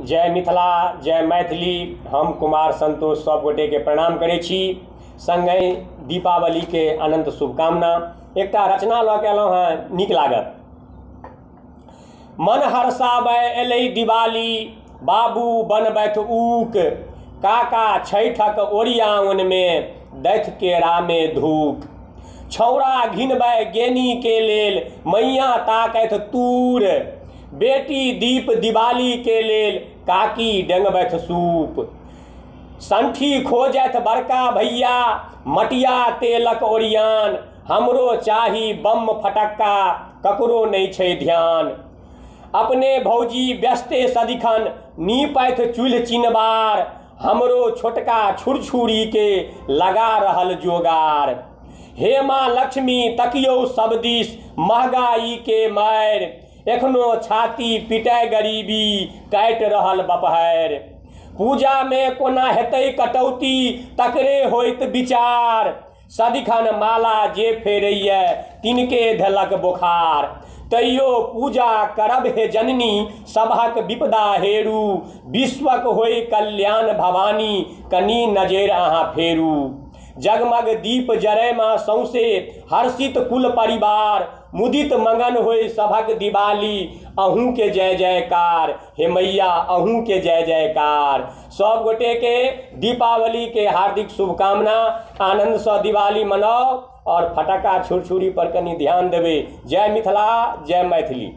जय मिथिला जय मैथिली। हम कुमार संतोष सब गोटेके प्रणाम करै छी, संगहि दीपावलीके अनंत शुभकामना। एकटा रचना लऽ के एलहुँ हेँ, नीक लागत। मन हर्षाबै एलै दिवाली, बाबू बनबथि ऊक, काका छैठक ओरियाओनमे दैथ केरामे धूक। छौड़ा घिनबै गेनीके लेल मैया ताकथि तूर, बेटी दीप दिवाली के लेल काकी डेंगबथि सूप। संठी खोजथि बड़का भैया मटिया तेलक ओरियान, हमरो चाही बम फटक्का ककरो नहि छै ध्यान। अपने भौजी व्यस्ते सदिखन नीपथि चूल्हि चिनबार, हमरो छोटका छुरछुरी के लगा रहल जोगार। हे माँ लक्ष्मी तकियौ सब दिस महगाई के मारि, एखनो छाती पिटय गरीबी काटि रहल बपहरि। पूजामे कोना हेतै कटौती तकरे होइत विचार, सदिखन माला जे फेरैए तिनके धेलक बोखार। तैयो पूजा करब हे जननी सबहक विपदा हेरू, विश्वक होय कल्याण भवानी कनी नजरि अहाँ फेरू। जगमग दीप जरै माँ सौंसे हर्षित कुल परिवार, मुदित मगन होय सभक दिवाली अहूँके जय जयकार, हे मैया अहूँके जय जयकार। सब गोटेके दीपावलीके हार्दिक शुभकामना। आनन्दसँ दिवाली मनाउ और फटक्का छुरछुरी पर कनि ध्यान देबै। जय मिथिला जय मैथिली।